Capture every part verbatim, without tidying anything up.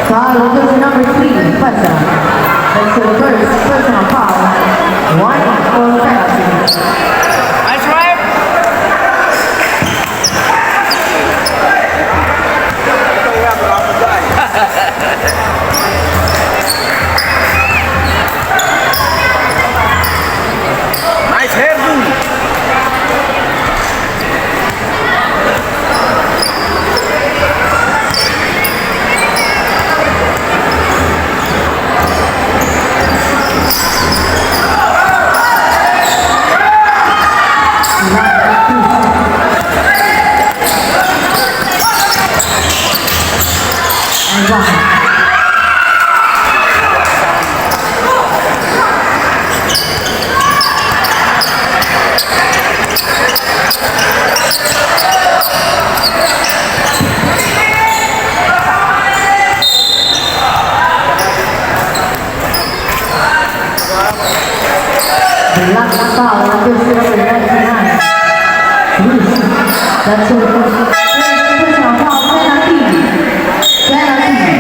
Foul, number three, Pasa. That's the first personal foul. One for penalty. Nice drive. Nice hairdo. Block foul, number seven, ninety-nine. Please, that's a personal foul, penalty. Penalty.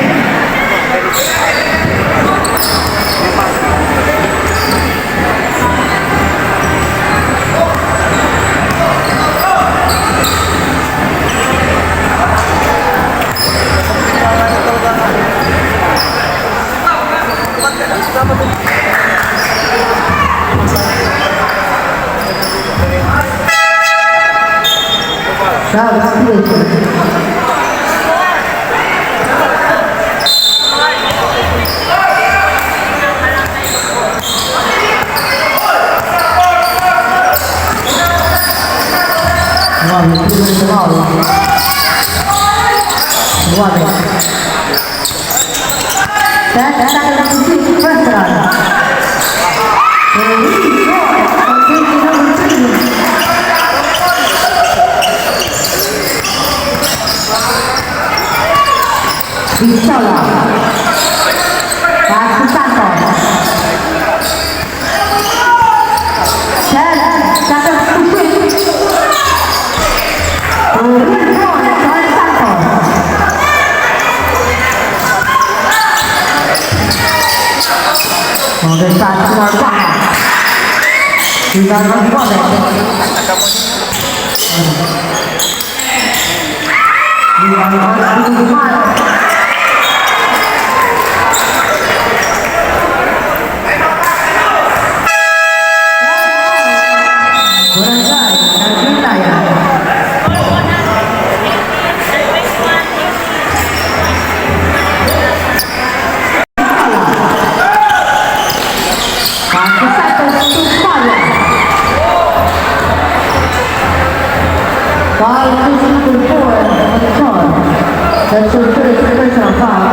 That, that, that was the first round. Very good. Number three. Pistola. Pass to Santos. Pass to Santos to Pablo. Foul, physical foul on John. That's your first personal foul.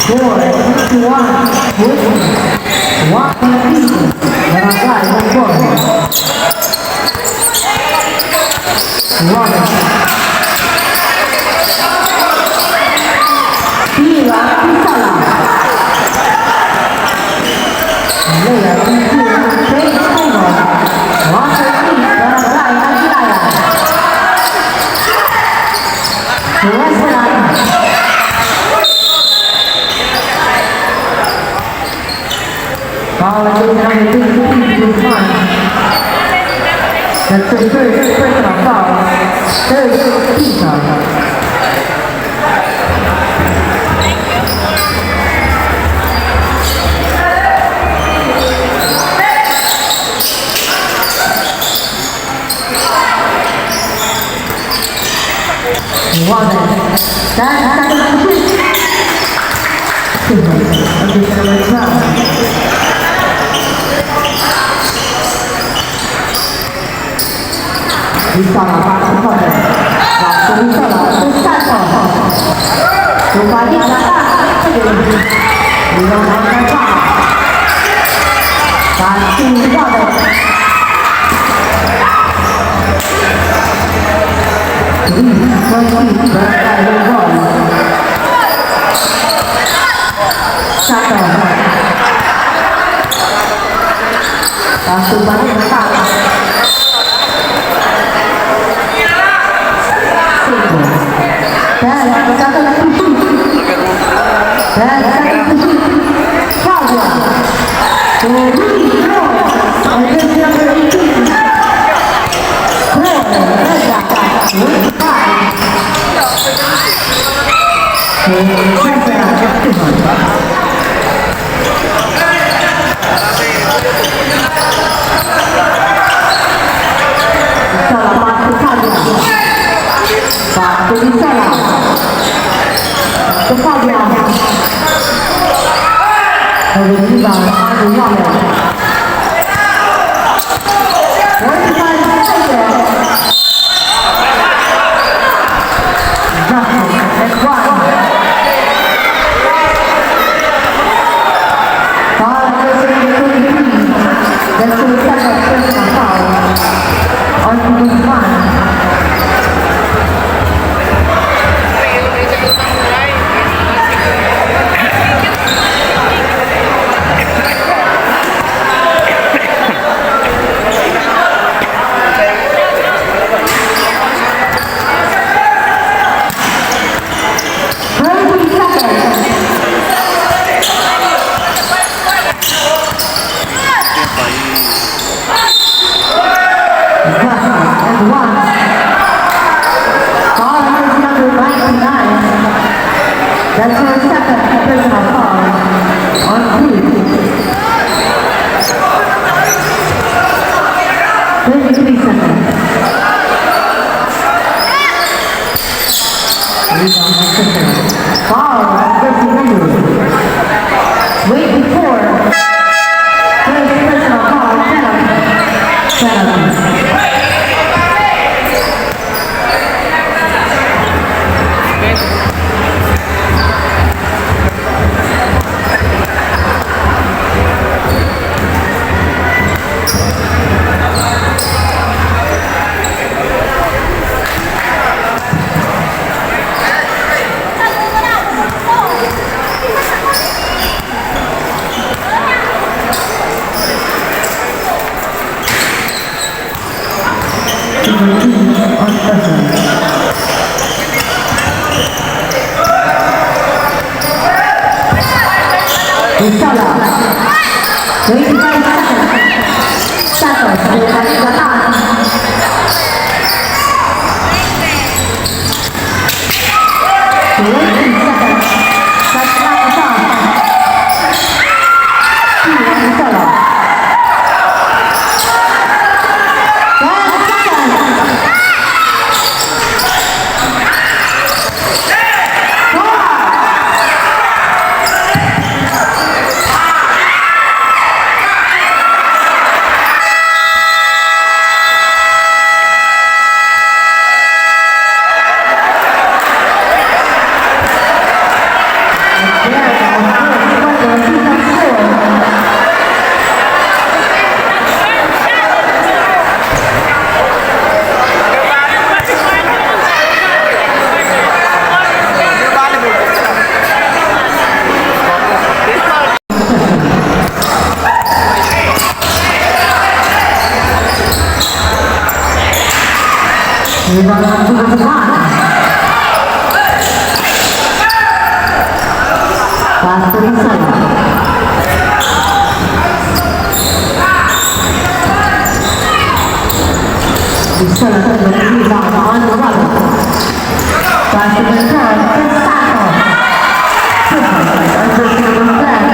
Four, two, one, Barangay Mongol. Tira, pistola. Lea, tira, tira, tira. One for three, Barangay Aguilaya. Western. Foul against number twenty-three, Guzman. That's the first personal foul. Third, Pinta. Wow. Dan, dan, dan. Bisa la, bisa la, bisa la. Sumalit na ka. Ilang ang nasa. Passing together. Three twenty, Barangay Luzon. Sato. Paso ba rin? Singko. Dahil ang magkakalang puso. Dahil sa puso. Fabio. Rodrigo. Ang number eighteen. Pro. Reza. Five. Foul against number ninety-nine. That's her second personal foul on Cruz. Twenty-three seconds. Rebound, foul, Jesse Mendez. Wait before. First personal foul, penalty. Penalty. Isa la. Twenty-five seconds. Santos, bumalik na tayo. Twenty seconds. Sa Pasto rin sa'yo. Isa lang ang rebound on the rubber. Pass to the third, to Sato. Super, under the third.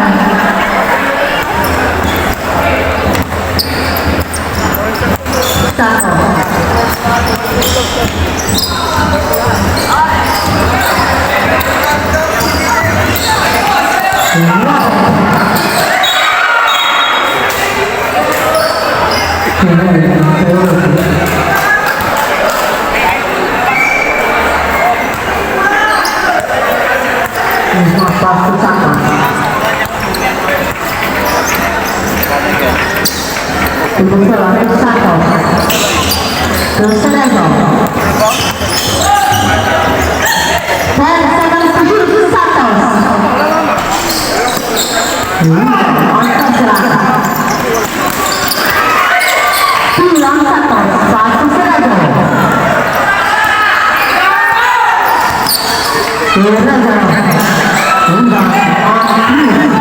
Sato. Santos. Santos. Ten seconds to shoot, Santos. Rebound on Tesla. Steal on Santos. Pass to Cerezo. Cerezo. Rebound on Cruz.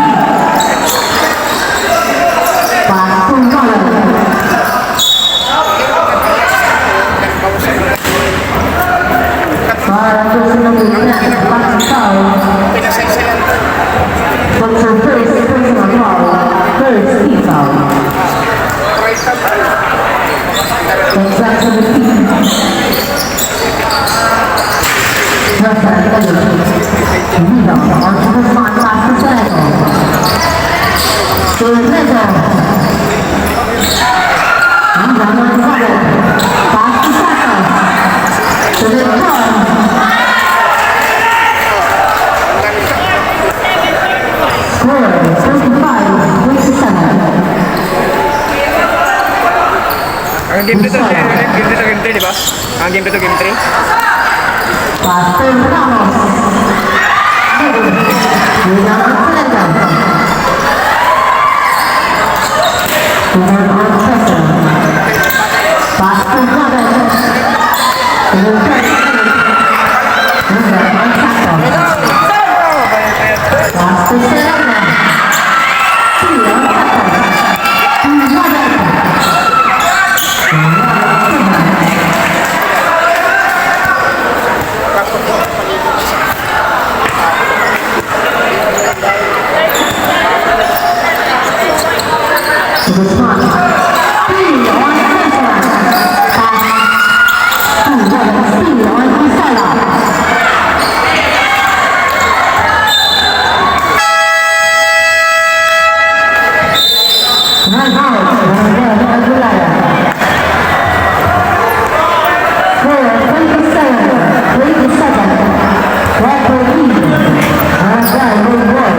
Pass to Nolan. Para sa sinabit niya, foul. That's the first personal foul. First team foul. That's seventeen. Rebound onto the spot, pass to Cerezo. Cerezo. Rebound on Cerezo. Pass to Santos. To the corner. Score, twenty-five twenty-seven. Ang game to, game to, game three, di ba? Ang game to, game three. Pastor Ramos. Rebound, Cerezo. Rebound, Cerezo. Pastor Ramos. Rebound, Santos. Pastor Cerezo. Rebound, Santos. Rebound, Aguilera. Score, twenty-seven twenty-seven. Referee, Barangay Romuald.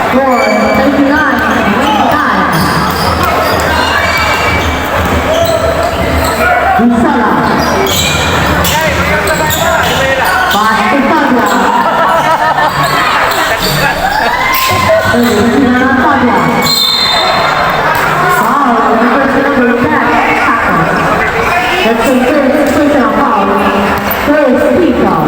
Score, twenty-nine twenty-five. Isala. Pass to Pablo. Pablo. Foul, number seven, Jack Santos. That's the first personal foul. First team foul.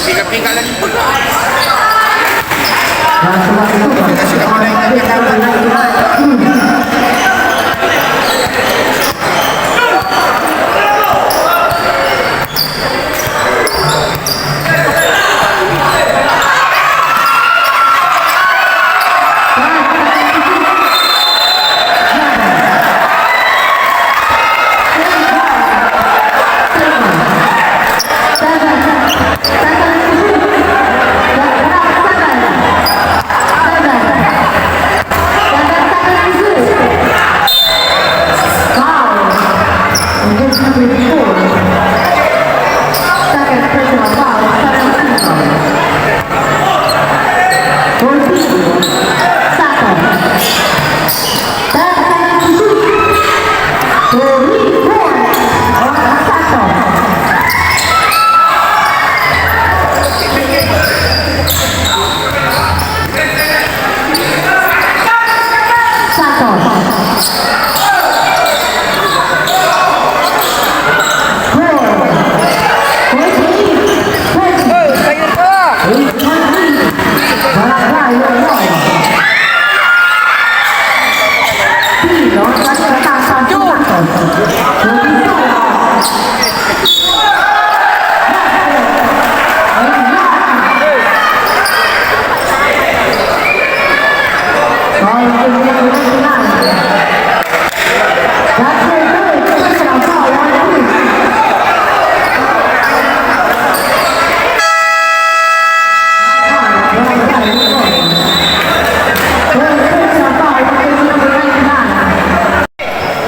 Pika-pika lang yung pagkain.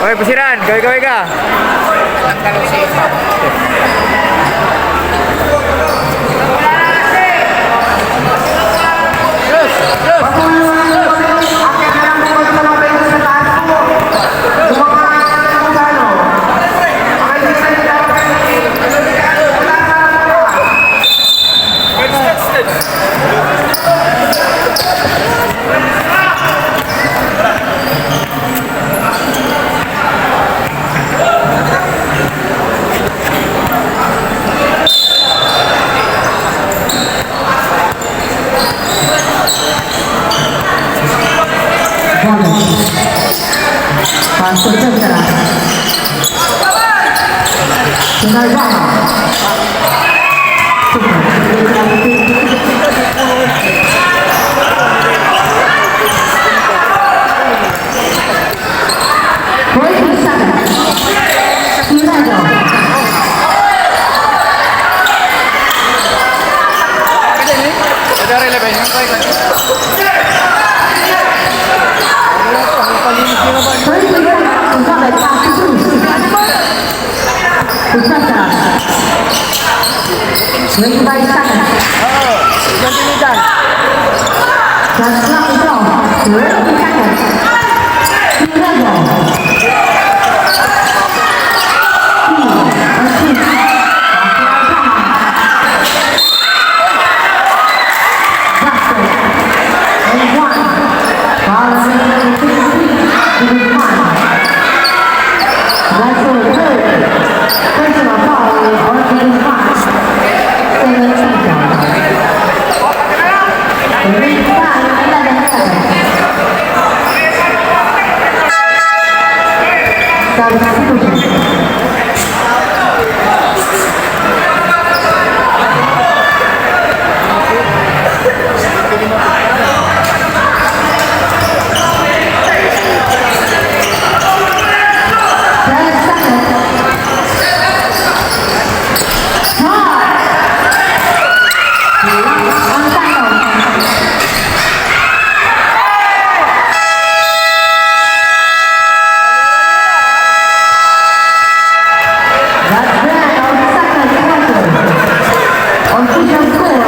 Okay, pasiran. Gawin, gawin ka. Sasa. Twenty-five seconds. Oo, twenty seconds. That's not ito. Twenty seconds. Two level. Two. That's the end of second quarter. Official score,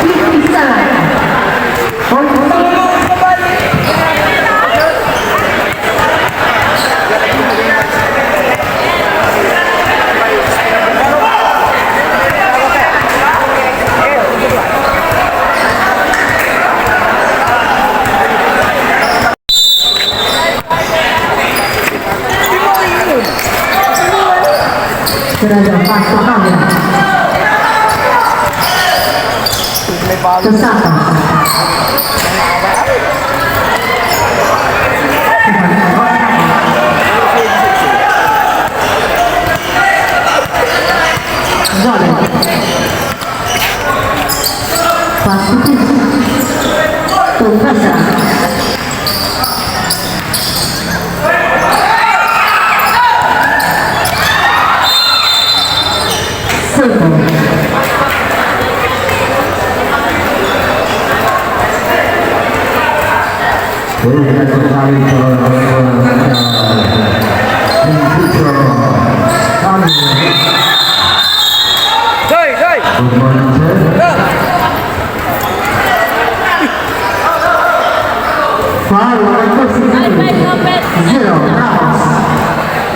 fifty-seven. Tirada, paso, kabra. Tosaka. Zone. Paso. Tosaka. Hey, hey! Good morning, sir. Foul, number sixty-two. Zero, Ramos.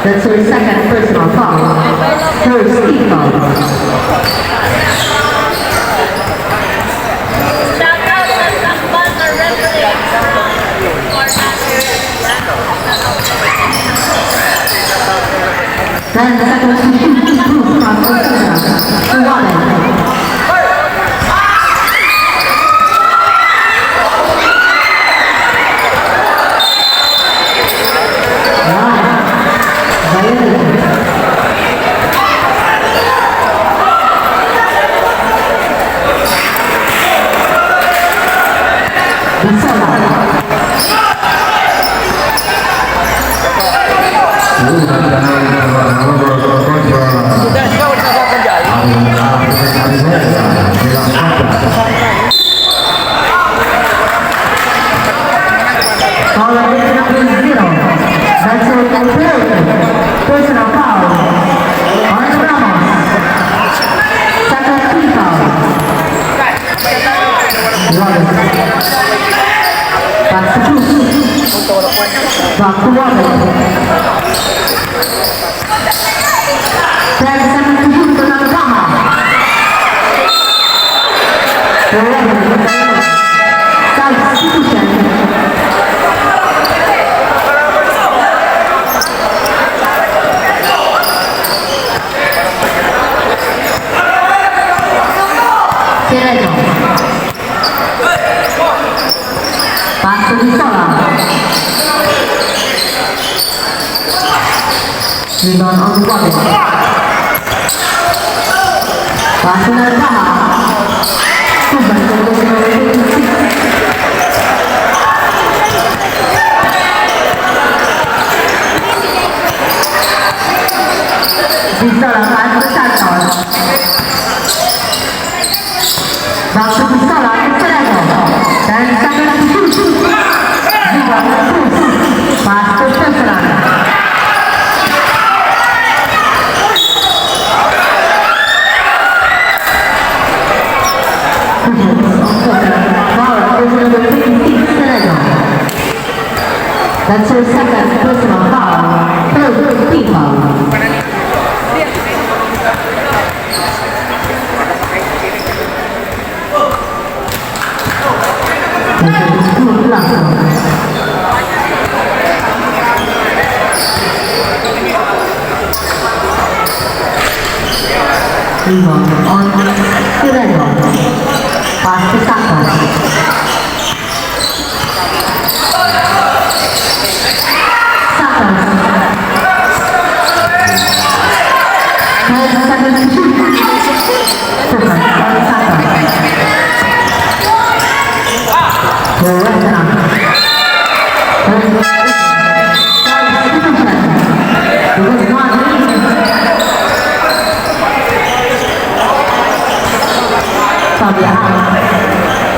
That's your second personal foul. First team foul. Shout out sa Zambal na referee. Ten seconds to shoot. Two, two, two, two, two. Eleven. Wow. Violent. Bisola. Foul against number zero. That's a third personal foul on Ramos. Second team foul. Wallace. Pass to Cruz. Back to Wallace. Ten seconds to shoot on Alabama. Eleven. Substitution. Sereno. Pass to Bisola. Rebound on Wallace. Pass to Narcaja. Two by Bisola, pass to Santos. Back to Bisola, Sereno. Ten seconds to shoot. Rebound, Cruz. Pass to Personal. Second personal foul, third team foul. Second school class. Rebound on Tireno. Pass to Santos. Santos. Number seventy-two. Super. Santos. Correct.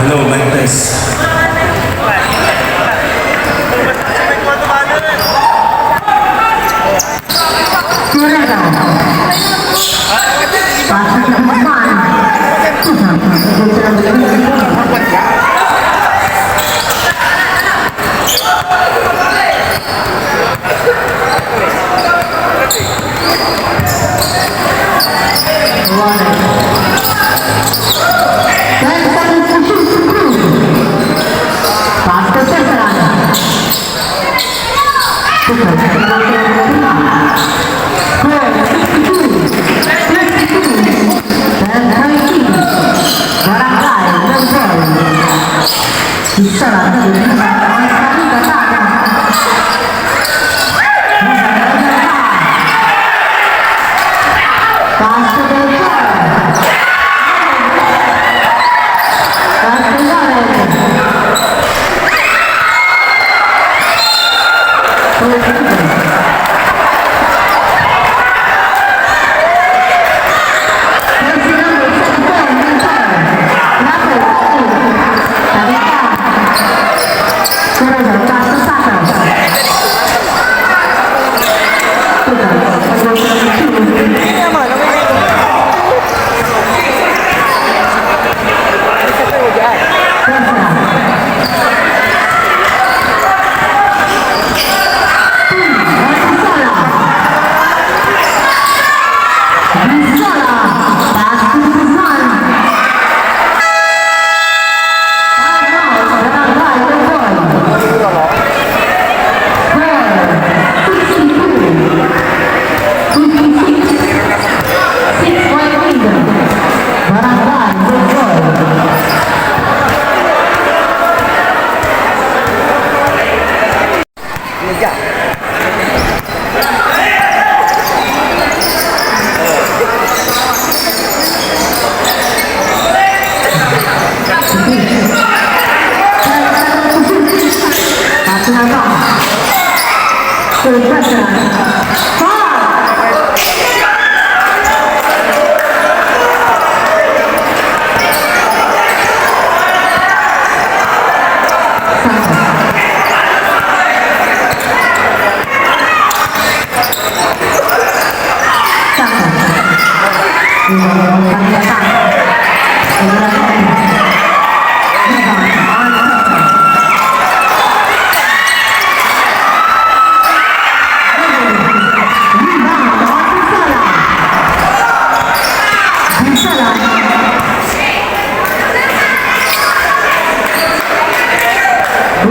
Hello, mic test.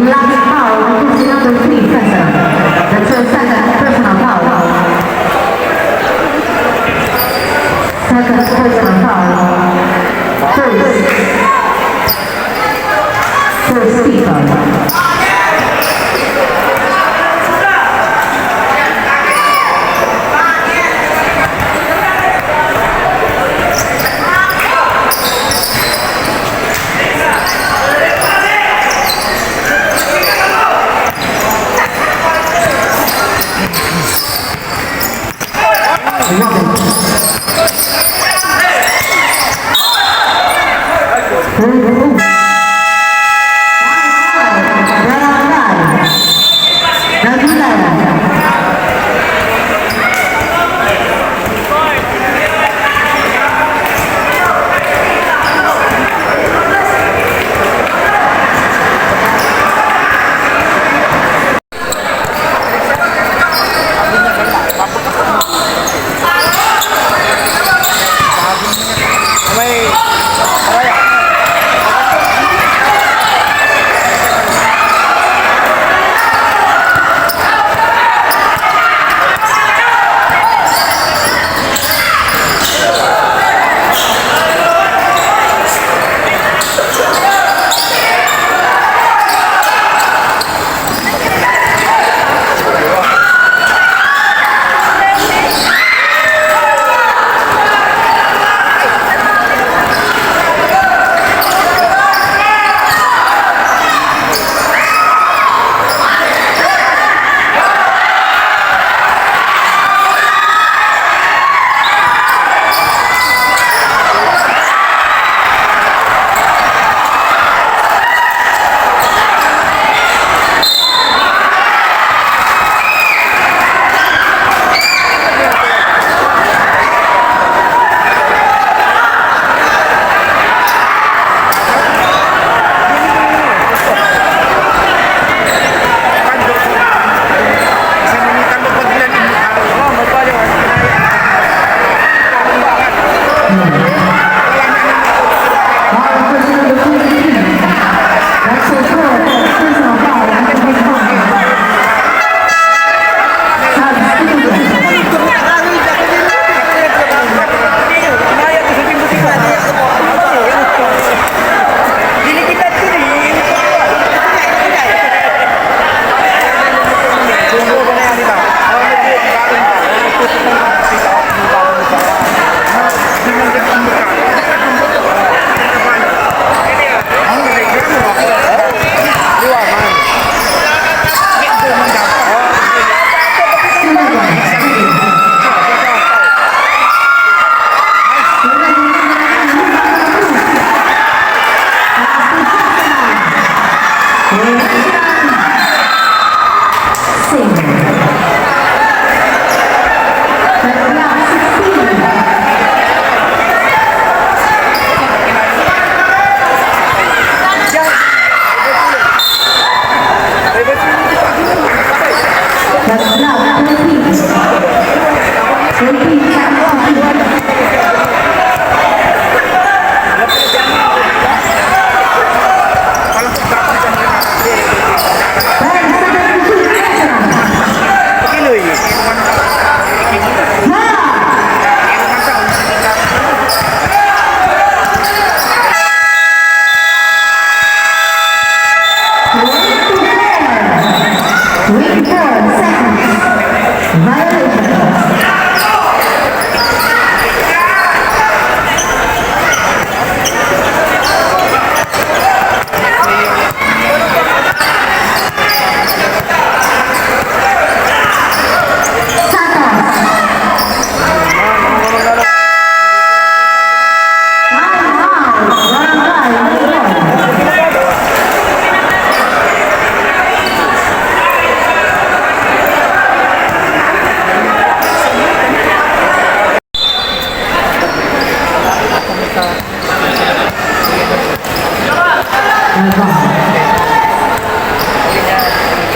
Lucky foul, number three, Cesar. That's your second personal foul. Second personal foul. First. First team foul.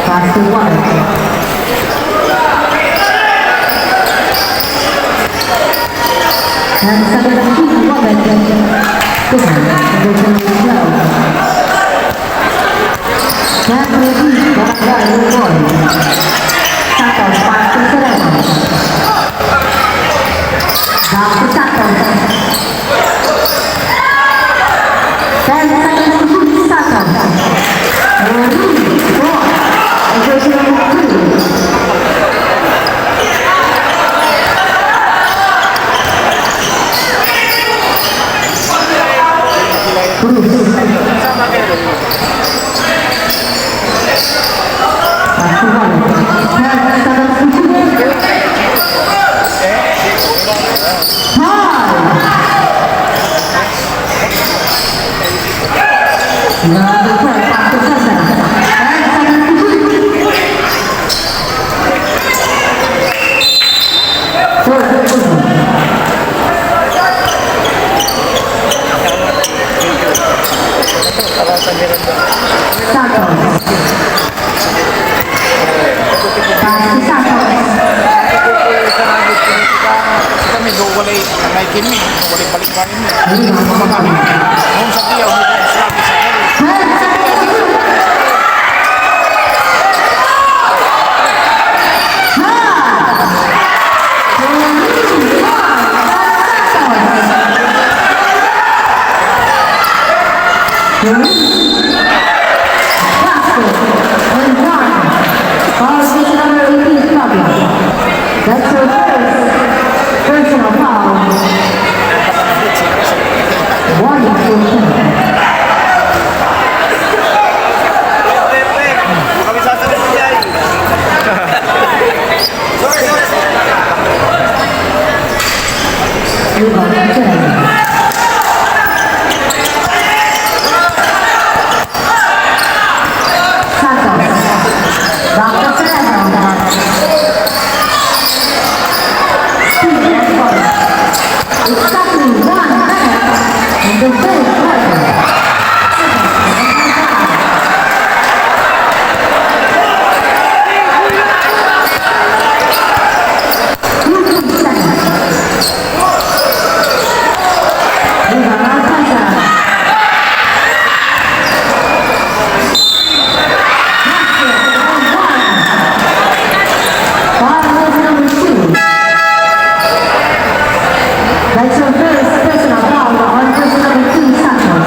Pass to Juan. And sa ganda ng shoot, Juan. Ito, ito, ito, ito. Can't really, Barangay Luzon. Santos, pass to Sereno. Back to Santos. Ten seconds to shoot, Santos. Three, four. Additional three. Cruz. Santos. Pass to Santos. Kami, do, walay, walay kimi, walay balik pa rin. Ayun, ang mga kami. Noon sa tiyaw, may sinabi sa kami. Basket and one. Foul, jersey number eighteen, Fabio. That's your first personal foul. Warning, fourteen. Rebound, Sereno. Santos. Back to Sereno. Steal and one. Exactly one minute in the third quarter. That's your first personal foul on jersey number two, Santos.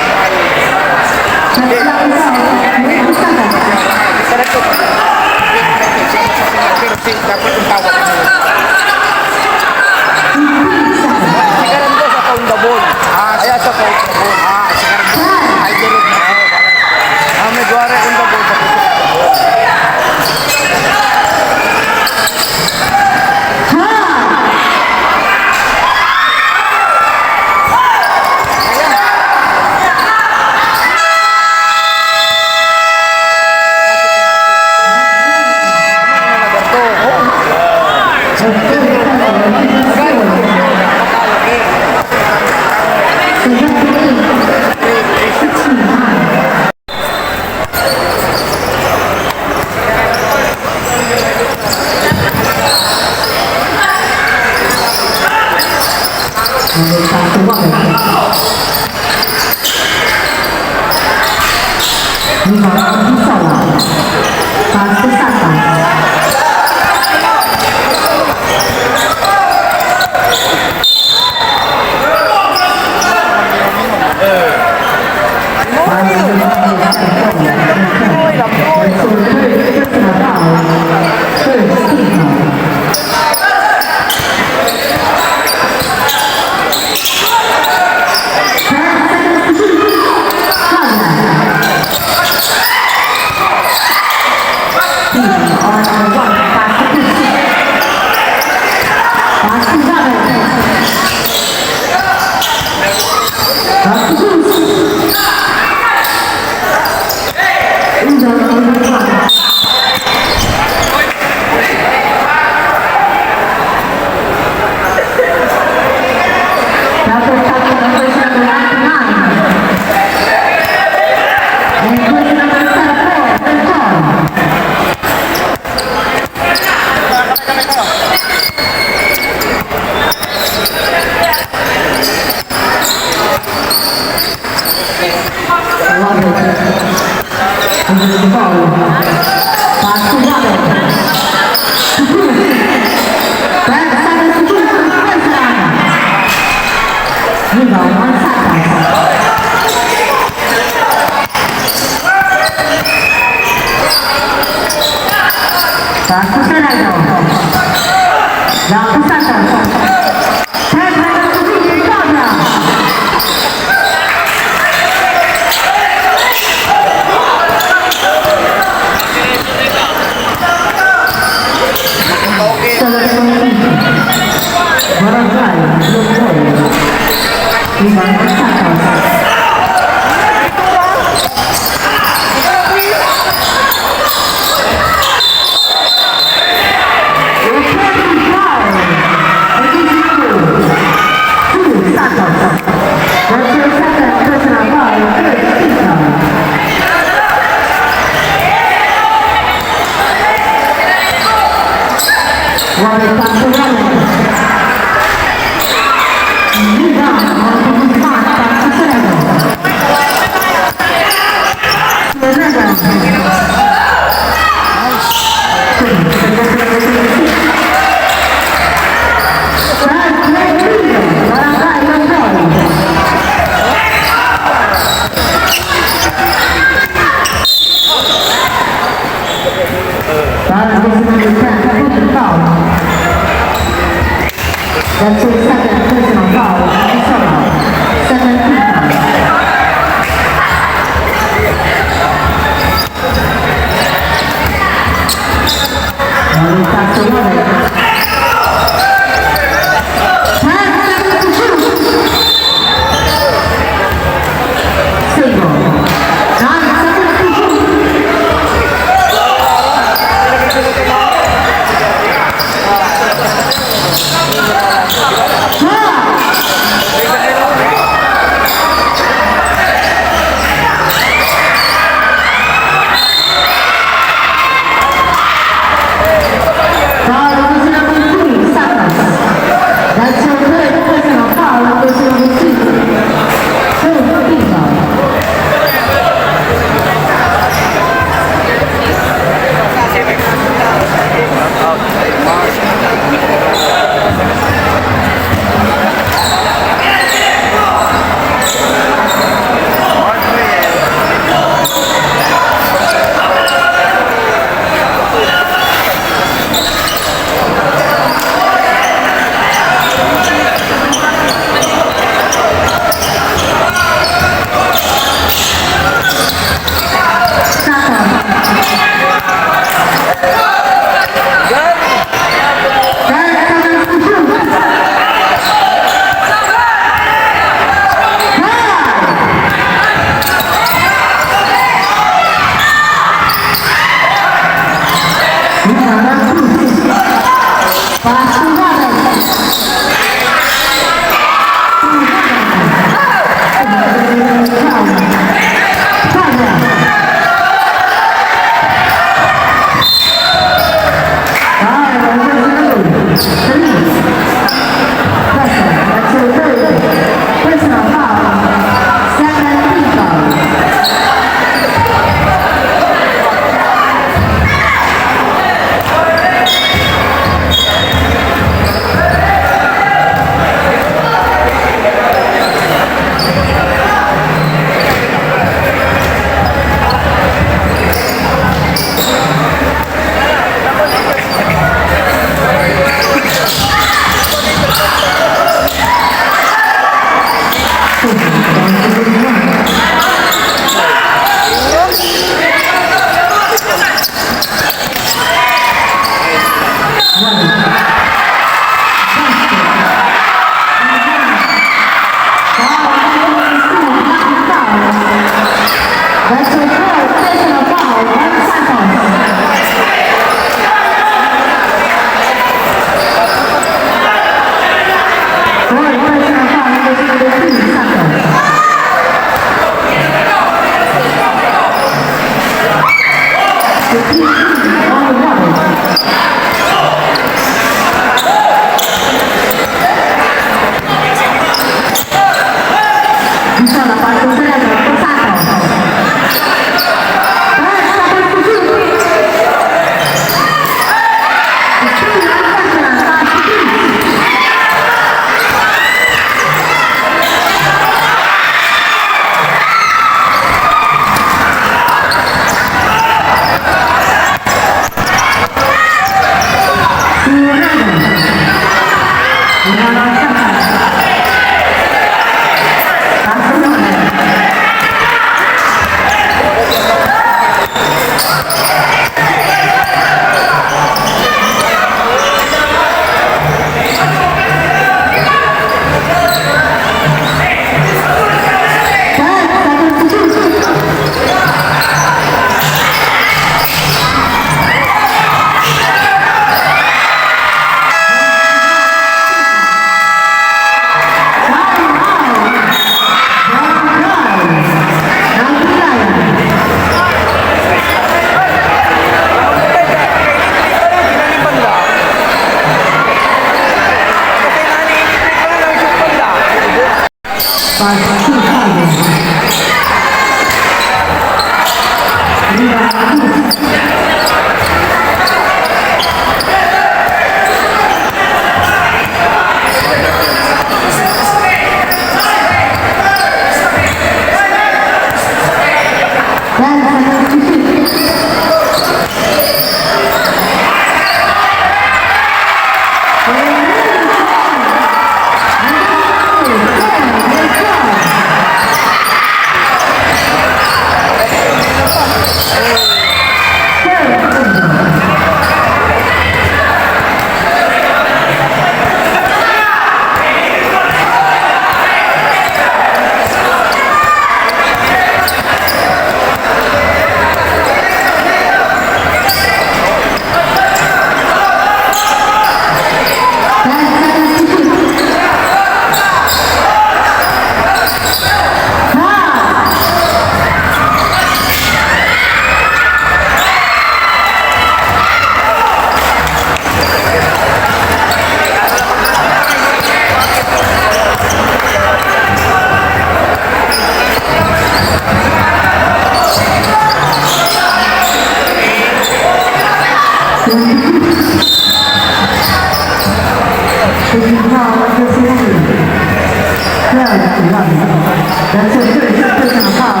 That's a first personal foul.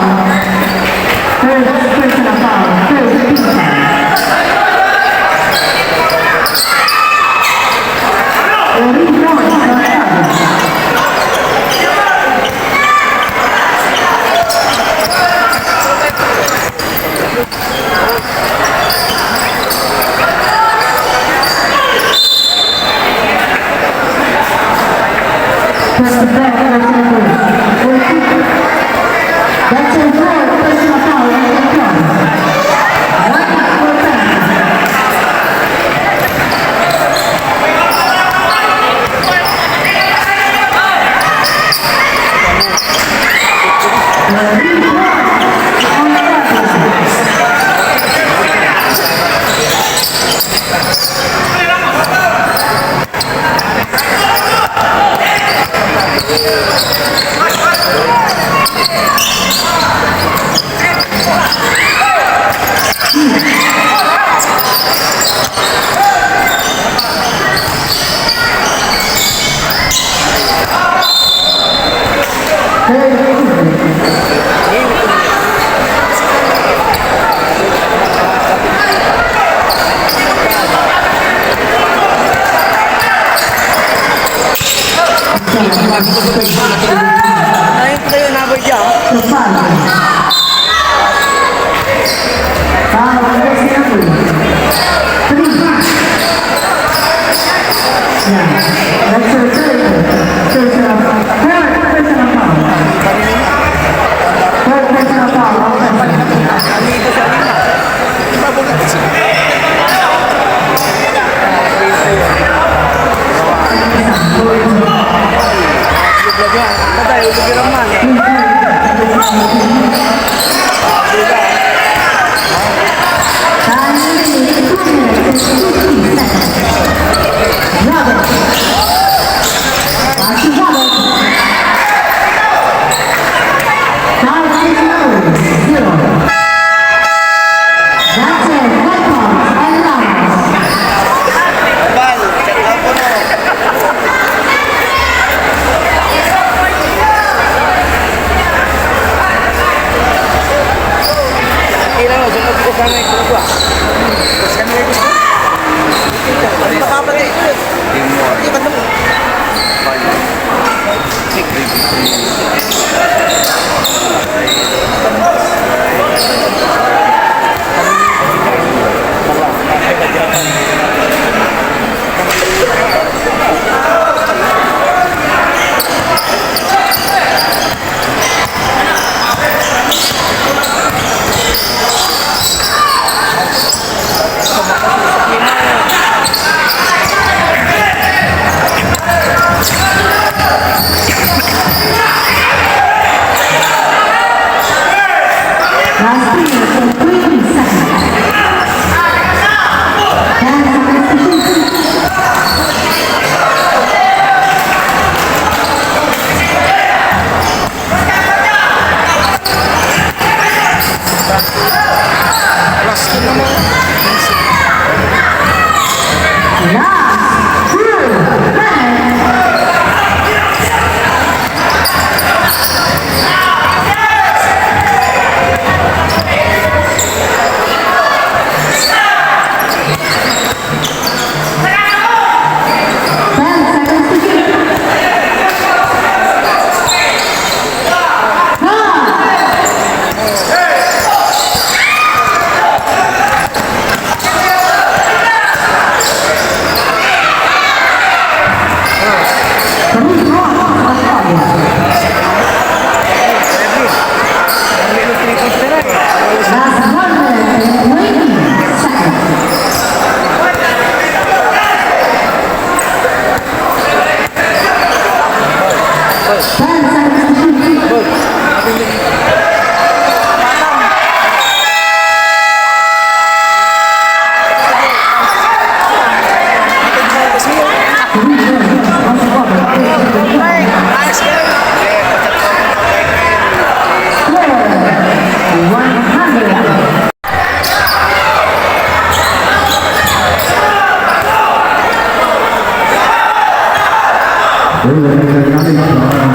First personal foul. First personal foul. Ayun po tayo, naboy dyan. Namin, ah,